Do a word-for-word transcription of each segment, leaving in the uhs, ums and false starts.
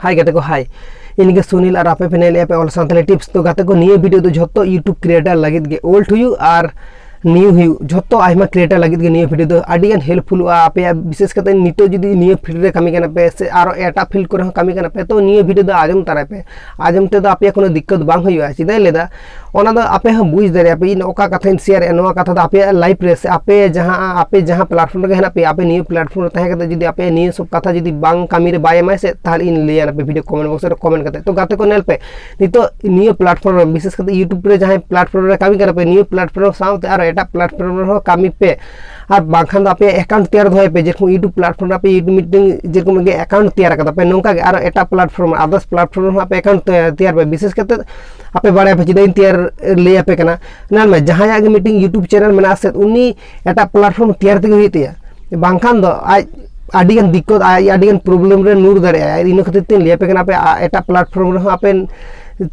ᱦᱟᱭ ᱜᱟᱛᱮ ᱠᱚ, ᱦᱟᱭ᱾ ᱤᱧ ᱜᱮ ᱥᱩᱱᱤᱞ ᱟᱨ ᱟᱯᱮ ᱯᱮ ᱧᱮᱞᱮᱫᱼᱟ ᱯᱮ All Santhali Tips᱾ ᱛᱚ ᱜᱟᱛᱮ ᱠᱚ, ᱱᱤᱭᱟᱹ ᱵᱷᱤᱰᱤᱭᱳ ᱫᱚ ᱡᱷᱚᱛᱚ YouTube creator ᱞᱟᱹᱜᱤᱫ ᱜᱮ, old ᱦᱩᱭᱩᱜ ᱟᱨ new ᱦᱩᱭᱩᱜ, ᱡᱷᱚᱛᱚ ᱟᱭᱢᱟ creator ᱞᱟᱹᱜᱤᱫ ᱜᱮ ᱱᱤᱭᱟᱹ ᱵᱷᱤᱰᱤᱭᱳ ᱫᱚ ᱟᱹᱰᱤ ᱜᱟᱱ helpfulᱚᱜᱼᱟ ᱟᱯᱮᱭᱟᱜ᱾ ᱵᱤᱥᱮᱥ ᱠᱟᱛᱮ ᱱᱤᱛᱚᱜ ᱡᱩᱫᱤ ᱱᱤᱭᱟᱹ field ᱨᱮ ᱠᱟᱹᱢᱤ ᱠᱟᱱᱟ ᱯᱮ ᱥᱮ ᱟᱨᱚ ᱮᱴᱟᱜ field ᱠᱚᱨᱮ ᱦᱚᱸ ᱠᱟᱹᱢᱤ ᱠᱟᱱᱟ ᱯᱮ, ᱛᱚ ᱱᱤᱭᱟᱹ ᱵᱷᱤᱰᱤᱭᱳ ᱫᱚ ᱟᱸᱡᱚᱢ ᱛᱟᱨᱟᱭ ᱯᱮ᱾ ᱟᱸᱡᱚᱢ ᱛᱮᱫᱚ ᱟᱯᱮᱭᱟᱜ ᱠᱳᱱᱳ ᱫᱤᱠᱠᱚᱛ ᱵᱟᱝ ᱦᱩᱭᱩᱜᱼᱟ᱾ ᱪᱮᱫᱟᱜ ᱤᱧ ᱞᱟᱹᱭᱫᱟ, ᱚᱱᱟ ᱫᱚ ᱟᱯᱮ ᱦᱚᱸ ᱵᱩᱡᱽ ᱫᱟᱲᱮᱭᱟᱜᱼᱟ ᱯᱮ, ᱤᱧ ᱚᱠᱟ ᱠᱟᱛᱷᱟᱧ share ᱮᱫᱼᱟ, ᱱᱚᱣᱟ ᱠᱟᱛᱷᱟ ᱫᱚ ᱟᱯᱮᱭᱟᱜ life ᱨᱮ ᱥᱮ ᱟᱯᱮ ᱡᱟᱦᱟᱸ, ᱟᱯᱮ ᱡᱟᱦᱟᱸ platform ᱨᱮᱜᱮ ᱦᱮᱱᱟᱜ ᱯᱮᱭᱟ, ᱟᱯᱮ ᱱᱤᱭᱟᱹ platform ᱨᱮ ᱛᱟᱦᱮᱸ ᱠᱟᱛᱮ ᱡᱩᱫᱤ ᱟᱯᱮ ᱱᱤᱭᱟᱹ ᱥᱚᱵ ᱠᱟᱛᱷᱟ ᱡᱩᱫᱤ ᱵᱟᱝ ᱠᱟᱹᱢᱤ ᱨᱮ ᱵᱟᱭ ᱮᱢᱟᱭ ᱥᱮ, ᱛᱟᱦᱚᱞᱮ ᱤᱧ ᱞᱟᱹᱭᱟ ᱟᱯᱮ video comment box ᱨᱮ comment ᱠᱟᱛᱮ᱾ ᱛᱚ ᱜᱟᱛᱮ ᱠᱚ, ᱧᱮᱞ ᱯᱮ, ᱱᱤᱛᱚᱜ ᱱᱤᱭᱟᱹ platform ᱨᱮ, ᱵᱤᱥᱮᱥ ᱠᱟᱛᱮ YouTube ᱨᱮ ᱡᱟᱦᱟᱸᱭ platform ᱨᱮ ᱠᱟᱹᱢᱤ ᱠᱟᱱᱟ ᱯᱮ, ᱱᱤᱭᱟᱹ platform ᱥᱟᱶᱛᱮ ᱟᱨᱚ ᱮᱴᱟᱜ platform ᱨᱮᱦᱚᱸ ᱠᱟᱹᱢᱤ ᱯᱮ᱾ ᱟᱨ ᱵᱟᱝᱠᱷᱟᱱ ᱫᱚ ᱟᱯᱮᱭᱟᱜ account ᱛᱮᱭᱟᱨ ᱫᱚᱦᱚᱭ ᱯᱮ᱾ ᱡᱮᱨᱚᱠᱚᱢ YouTube platform ᱨᱮ ᱟᱯᱮ YouTube ᱢᱤᱫᱴᱮᱱ ᱡᱮᱨᱚᱠᱚᱢ ᱜᱮ account ᱛᱮᱭᱟᱨ ᱠᱟᱫᱟ ᱯᱮ, ᱱᱚᱝᱠᱟ ᱜᱮ ᱟᱨᱚ ᱮᱴᱟᱜ platform, others platform ᱨᱮᱦᱚᱸ ᱟᱯᱮ account ᱛᱮ-, ᱛᱮᱭᱟᱨ ᱯᱮ᱾ ᱵᱤᱥᱮᱥ ᱠᱟᱛᱮ ᱟᱯᱮ ᱵᱟᱲᱟᱭᱟ ᱯᱮ, ᱪᱮᱫᱟᱜ ᱤᱧ ᱛᱮᱭᱟᱨ ᱞᱟᱹᱭ ᱟᱯᱮ ᱠᱟᱱᱟ᱾ ᱧᱮᱞ ᱢᱮ, ᱡᱟᱦᱟᱸᱭᱟᱜ ᱜᱮ ᱢᱤᱫᱴᱮᱱ YouTube channel ᱢᱮᱱᱟᱜᱼᱟ ᱥᱮ, ᱩᱱᱤ ᱮᱴᱟᱜ platform ᱛᱮᱭᱟᱨ ᱛᱮᱜᱮ ᱦᱩᱭᱩᱜ ᱛᱟᱭᱟ, ᱵᱟᱝᱠᱷᱟᱱ ᱫᱚ ᱟᱡ ᱟᱹᱰᱤᱜᱟᱱ ᱫᱤᱠᱠᱚᱛ, ᱟᱡ ᱟᱹᱰᱤᱜᱟᱱ problem ᱨᱮ ᱧᱩᱨ ᱫᱟᱲᱮᱭᱟᱜᱼᱟᱭ᱾ ᱤᱱᱟᱹ ᱠᱷᱟᱹᱛᱤᱨ ᱛᱤᱧ ᱞᱟᱹᱭ ᱟᱯᱮ ᱠᱟᱱᱟ, ᱟᱯᱮ ᱟ-, ᱮᱴᱟᱜ platform ᱨᱮᱦᱚᱸ ᱟᱯᱮ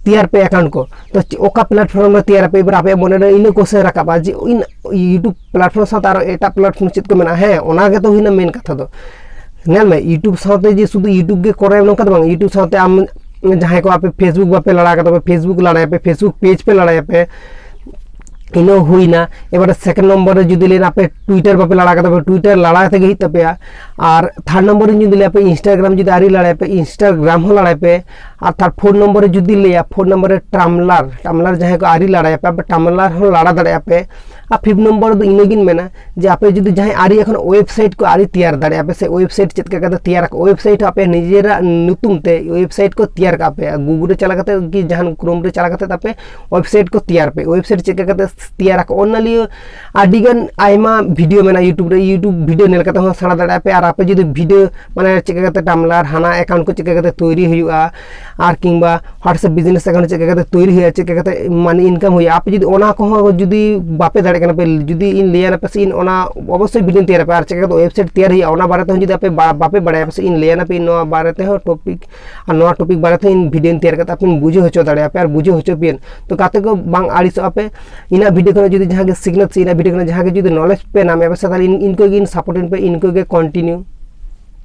ᱛᱮᱭᱟᱨ ᱯᱮ account ᱠᱚ᱾ ᱛᱚ ᱪᱮ-, ᱚᱠᱟ platform ᱨᱮ ᱛᱮᱭᱟᱨ ᱟᱯᱮ, ᱮᱵᱟᱨ ᱟᱯᱮᱭᱟᱜ ᱢᱚᱱᱮ ᱨᱮ ᱤᱱᱟᱹ question ᱨᱟᱠᱟᱵᱼᱟ ᱡᱮ ᱤᱧ YouTube platform ᱥᱟᱶᱛᱮ ᱟᱨᱚ ᱮᱴᱟᱜ platform ᱪᱮᱫ ᱠᱚ ᱢᱮᱱᱟᱜᱼᱟ? ᱦᱮᱸ, ᱚᱱᱟ ᱜᱮᱛᱚ ᱦᱩᱭᱱᱟ main ᱠᱟᱛᱷᱟ ᱫᱚ᱾ ᱧᱮᱞ ᱢᱮ, YouTube ᱥᱟᱶᱛᱮ ᱡᱮ ᱥᱩᱫᱷᱩ YouTube ᱜᱮ ᱠᱚᱨᱟᱣ ᱱᱚᱝᱠᱟ ᱫᱚ ᱵᱟᱝ᱾ YouTube ᱥᱟᱶᱛᱮ ᱟᱢ ᱡᱟᱦᱟᱸᱭ ᱠᱚ ᱟᱯᱮ Facebook ᱵᱟᱯᱮ ᱞᱟᱲᱟ ᱠᱟᱫᱟ ᱯᱮ, Facebook ᱞᱟᱲᱟᱭᱟ ᱯᱮ, Facebook page ᱯᱮ ᱞᱟᱲᱟᱭᱟ ᱯᱮ, ᱤᱱᱟᱹ ᱦᱩᱭᱱᱟ᱾ ᱮᱵᱟᱨᱮ second ᱱᱚᱢᱵᱚᱨ ᱨᱮ ᱡᱩᱫᱤ ᱞᱟᱹᱭᱟ ᱟᱯᱮ Twitter ᱵᱟᱯᱮ ᱞᱟᱲᱟ ᱠᱟᱫᱟ ᱯᱮ, Twitter ᱞᱟᱲᱟ ᱛᱮᱜᱮ ᱦᱩᱭᱩᱜ ᱛᱟᱯᱮᱭᱟ᱾ ᱟᱨ third ᱱᱚᱢᱵᱚᱨ ᱨᱮ ᱡᱩᱫᱤ ᱞᱟᱹᱭᱟ ᱯᱮ Instagram ᱡᱩᱫᱤ ᱟᱹᱣᱨᱤ ᱞᱟᱲᱟᱭᱟ ᱯᱮ, Instagram ᱦᱚᱸ ᱞᱟᱲᱟᱭ ᱯᱮ᱾ ᱟᱨ third, fourth ᱱᱚᱢᱵᱚᱨ ᱨᱮ ᱡᱩᱫᱤ ᱞᱟᱹᱭᱟ, fourth ᱱᱚᱢᱵᱚᱨ ᱨᱮ Tumblr, Tumblr ᱡᱟᱦᱟᱸᱭ ᱠᱚ ᱟᱹᱣᱨᱤ ᱞᱟᱲᱟᱭᱟ ᱯᱮ, ᱟᱯᱮ Tumblr ᱦᱚᱸ ᱞᱟᱲᱟ ᱫᱟᱲᱮᱭᱟᱜᱼᱟ ᱯᱮ᱾ ᱟᱨ fifth ᱱᱚᱢᱵᱚᱨ ᱨᱮᱫᱚ ᱤᱱᱟᱹᱜᱤᱧ ᱢᱮᱱᱟ ᱡᱮ ᱟᱯᱮ ᱡᱩᱫᱤ ᱡᱟᱦᱟᱸᱭ ᱟᱹᱣᱨᱤ ᱮᱠᱷᱚᱱ website ᱠᱚ ᱟᱹᱣᱨᱤ ᱛᱮᱭᱟᱨ ᱫᱟᱲᱮᱭᱟᱜᱼᱟ ᱯᱮ ᱥᱮ website ᱪᱮᱫ ᱞᱮᱠᱟ ᱠᱟᱛᱮ ᱛᱮᱭᱟᱨ ᱟᱠᱚ, website ᱦᱚᱸ ᱟᱯᱮ ᱱᱤᱡᱮᱨᱟᱜ ᱧᱩᱛᱩᱢ ᱛᱮ website ᱠᱚ ᱛᱮᱭᱟᱨ ᱠᱟᱜᱼᱟ ᱯᱮ, Google ᱨᱮ ᱪᱟᱞᱟᱣ ᱠᱟᱛᱮ ᱠᱤ ᱡᱟᱦᱟᱱ Chrome ᱨᱮ ᱪᱟᱞᱟᱣ ᱠᱟᱛᱮ ᱟᱯᱮ website ᱠᱚ ᱛᱮᱭᱟᱨ ᱯᱮ᱾ Website ᱪᱮᱫ ᱞᱮᱠᱟ ᱠᱟᱛᱮ ᱛᱮᱭᱟᱨ ᱟᱠᱚ, ᱚᱱᱟ ᱞᱤᱭᱟᱹ ᱟᱹᱰᱤ ᱜᱟᱱ ᱟᱭᱢᱟ video ᱢᱮᱱᱟᱜᱼᱟ YouTube ᱨᱮ, YouTube video ᱧᱮᱞ ᱠᱟᱛᱮ ᱦᱚᱸ ᱥᱮᱬᱟ ᱫᱟᱲᱮᱭᱟᱜᱼᱟ ᱯᱮ᱾ ᱟᱨ ᱟᱯᱮ ᱡᱩᱫᱤ video ᱢᱟᱱᱮ ᱪᱮᱫ ᱞᱮᱠᱟ ᱠᱟᱛᱮ Tumblr ᱦᱟᱱᱟ account ᱠᱚ ᱪᱮᱫ ᱞᱮᱠᱟ ᱠᱟᱛᱮ ᱛᱳᱭᱨᱤ ᱦᱩᱭᱩᱜᱼᱟ, ᱟᱨ ᱠᱤᱝᱵᱟ WhatsApp business account ᱪᱮᱫ ᱞᱮᱠᱟ ᱠᱟᱛᱮ ᱛᱳᱭᱨᱤ ᱦᱩᱭᱩᱜᱼᱟ, ᱪᱮᱫ ᱞᱮᱠᱟ ᱠᱟᱛᱮ money income ᱦᱩᱭᱩᱜᱼᱟ, ᱟᱯᱮ ᱡᱩᱫᱤ ᱚᱱᱟ ᱠᱚᱦᱚᱸ ᱡᱩᱫᱤ ᱵᱟᱯᱮ ᱫᱟᱲᱮᱭᱟᱜ ᱠᱟᱱᱟ ᱯᱮ, ᱡᱩᱫᱤ ᱤᱧ ᱞᱟᱹᱭᱟ ᱯᱮ ᱥᱮ, ᱤᱧ ᱚᱱᱟ ᱚᱵᱚᱥᱥᱳᱭ video ᱛᱮᱭᱟᱨ ᱟᱯᱮ᱾ ᱟᱨ ᱪᱮᱫ ᱞᱮᱠᱟ ᱠᱟᱛᱮ website ᱛᱮᱭᱟᱨ ᱦᱩᱭᱩᱜᱼᱟ, ᱚᱱᱟ ᱵᱟᱨᱮ ᱛᱮᱦᱚᱸ ᱡᱩᱫᱤ ᱟᱯᱮ ᱵᱟ-, ᱵᱟᱯᱮ ᱵᱟᱲᱟᱭᱟ ᱯᱮ ᱥᱮ, ᱤᱧ ᱞᱟᱹᱭᱟ ᱯᱮ, ᱤᱧ ᱱᱚᱣᱟ ᱵᱟᱨᱮ ᱛᱮᱦᱚᱸ topic, ᱟᱨ ᱱᱚᱣᱟ topic ᱵᱟᱨᱮ ᱛᱮ ᱤᱧ video ᱛᱮᱭᱟᱨ ᱠᱟᱛᱮ ᱟᱯᱮᱧ ᱵᱩᱡᱷᱟᱹᱣ ᱦᱚᱪᱚ ᱫᱟᱲᱮᱭᱟᱯᱮ ᱟᱨ ᱵᱩᱡᱷᱟᱹᱣ ᱦᱚᱪᱚ ᱯᱮᱭᱟᱹᱧ᱾ ᱛᱚ ᱜᱟᱛᱮ ᱠᱚ, ᱵᱟᱝ ᱟᱹᱲᱤᱥᱚᱜᱼᱟ ᱯᱮ, ᱤᱧᱟᱹᱜ video ᱠᱷᱚᱱᱟᱜ ᱡᱩᱫᱤ ᱡᱟᱦᱟᱸ ᱜᱮ ᱥᱤᱠᱷᱱᱟᱹᱛ ᱥᱮ ᱤᱧᱟᱹᱜ video ᱠᱷᱚᱱᱟᱜ ᱡᱟᱦᱟᱸ ᱜᱮ ᱡᱩᱫᱤ knowledge ᱯᱮ ᱧᱟᱢᱮᱫᱼᱟ ᱯᱮ ᱥᱮ, ᱛᱟᱦᱚᱞᱮ ᱤᱧ, ᱤᱱᱠᱟᱹ ᱜᱮ support ᱤᱧ ᱯᱮ, ᱤᱱᱠᱟᱹ ᱜᱮ continue